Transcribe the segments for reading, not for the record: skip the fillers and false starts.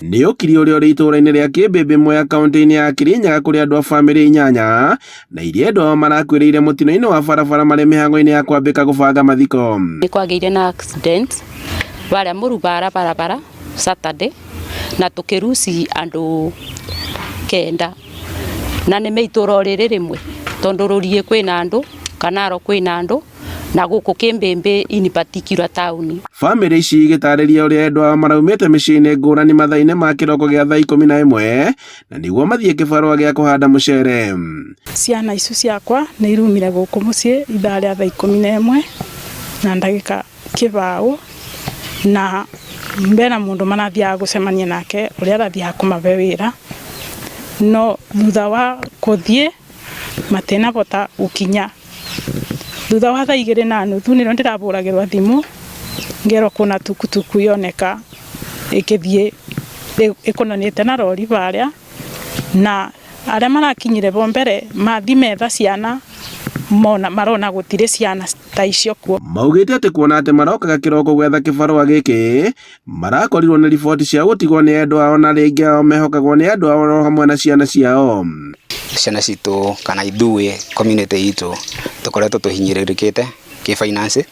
Nĩ ũkiri ũrĩa ũrĩ itũũra-inĩ rĩa Kĩmbĩmbĩ Mwea kaunti-inĩ ya Kirinyaga kũrĩ andũ a bamĩrĩ inyanya na iria endwa ao marakuĩrĩire mũtino-inĩ wa barabara marĩ mĩhang'o-inĩ ya kwambĩka gũbanga mathiko. Nĩ kwagĩire na accident barĩa mũrubara barabara Saturday na tũkĩruci andũ kenda na nĩ me itũra o rĩrĩ rĩmwe tondũ rũriĩ kwĩna andũ Kanaro kwĩna andũ na gũkũ Kĩmbĩmbĩ in particular town. Bamĩrĩ ici igĩtarĩria ũrĩa endwa ao maraumĩte mĩciĩ-inĩ ngũrani mathaa-inĩ ma kĩroko gĩa thaa 11 na nĩguo mathiĩ kĩbarũa gĩa kũhanda mũcere. Ciana icio ciakwa nĩ irumire gũkũ mũciĩ ithaa rĩa thaa 11 na ndagĩka kĩbaũ na bena mũndũ marathiaga gũcemania nake ũrĩa arathiaga kũmabe wĩra no thutha wa kũthiĩ matinabota gũkinya. Thutha wa thaa 2:30 nĩrĩo ndĩrabũragĩrwo thimũ ngerwo kwĩna tukutuku yoneka ĩkĩthiĩ ĩkonanĩte na rori barĩa na arĩa marakinyire bo mbere mathi metha ciana mona marona gũtirĩ ciana ta icio kuo. Maugĩte atĩ kuona atĩ marokaga kĩroko gwetha kĩbarũa gĩkĩ marakorirwo nĩ riboti cia gũtigwo nĩ endwa ao na rĩngĩ ao mehokagwo nĩ andũ ao o hamwe na ciana ciao. Ciana citũ kana ithuĩ community itũ tũkoretwo tũhinyĩrĩrĩkĩte kĩ finance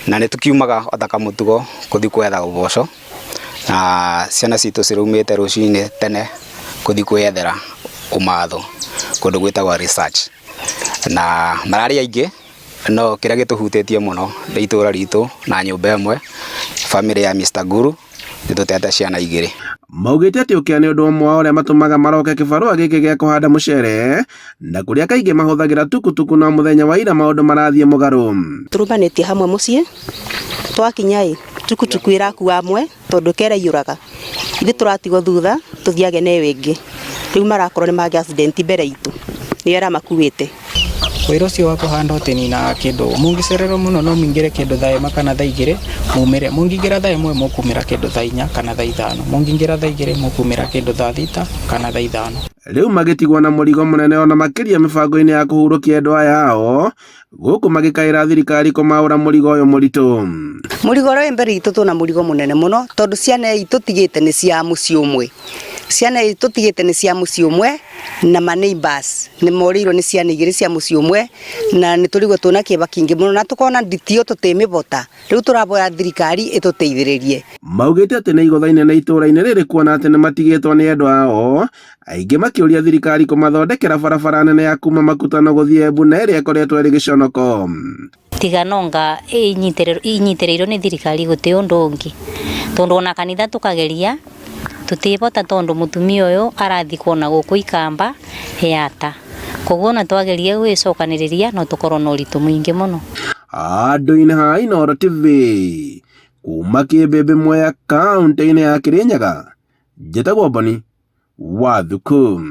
na nĩ tũkiumaga o ta kamũtugo kũthiĩ gwetha ũboco na ciana citũ ciraumĩte rũcinĩ tene kũthiĩ kwĩyethera ũmatho kũndũ gwĩtagwo research na mararĩ aingĩ no kĩrĩa gĩtũhutĩtie mũno nĩ itũra ritũ na nyũmba ĩmwe family ya Mr. Guru nĩ tũtete ciana igĩrĩ. Maugĩte atĩ ũkĩa nĩ ũndũ ũmwe wa ũrĩa matũmaga maroke kĩbarũa gĩkĩ gĩa kũhanda mũcere na kũrĩa kaingĩ mahũthagĩra tukutuku no mũthenya wa ira maũndũ marathiĩ mũgarũ. Tũrũmanĩtie hamwe mũciĩ twakinya ĩ tukutuku ĩrakua amwe tondũ keraiyũraga ithuĩ tũratigwo thutha tũthiage na ĩyo ĩngĩ rĩu marakorwo nĩ mangĩ accident mbere itũ nĩyo ĩramakuĩte. Wĩra ũcio wa kũhanda ũtininaga kĩndũ mũngĩcererwo mũno no mũingĩre kĩndũ thaa 1 kana thaa 2 mumĩre mũngĩingĩra thaa 1 mũkumĩra kĩndũ thaa 4 kana thaa 5 mũngĩingĩra thaa 2 mũkumĩra kĩndũ thaa 6 kana thaa 5. Rĩu magĩtigwo na mũrigo mũnene ona makĩria mĩbango-inĩ ya kũhurũkia endwa aya ao gũkũ magĩkaĩra thirikari kũmaũra mũrigo ũyũ mũritũ. Mũrigo ũrĩa wĩ mbere itũ twĩna mũrigo mũnene mũno tondũ ciana tũtigĩte nĩ cia mũciĩ ũmwe ciana tũtigĩte nĩ cia mũciĩ ũmwe na ma neighbors nĩ morĩirwo nĩ ciana igĩrĩ cia mũciĩ ũmwe na nĩ tũrigwo twĩna kĩeva kĩingĩ mũno na tũkona nditi ĩyo tũtĩmĩbota rĩu tũraboya thirikari ĩtũteithĩrĩrie. Maugĩte atĩ nĩ igũtha inene itũũra-inĩ rĩrĩ kuona atĩ nĩ matigĩtwo nĩ endwa ao aingĩ makĩũria thirikari kũmathondekera barabara nene ya kuma Makutano gũthiĩ Embu na ĩrĩa ĩkoretwo ĩrĩ gĩconoko. Tiga nonga inyitĩrĩirwo nĩ thirikari gũtĩ ũndũ ũngĩ tondũ ona kanitha tũkageria tũtibota tondũ mũtumia ũyũ arathikwo na gũkũ ikamba yata koguo ona twageria gwĩcokanĩrĩria no tũkorwo na ũritũ mũingĩ mũno. Andũ-inĩ ha Inooro TV kuma Kĩmbĩmbĩ Mwea kaũntĩ-inĩ ya Kirinyaga, njĩtagwo Boni wa Thuku.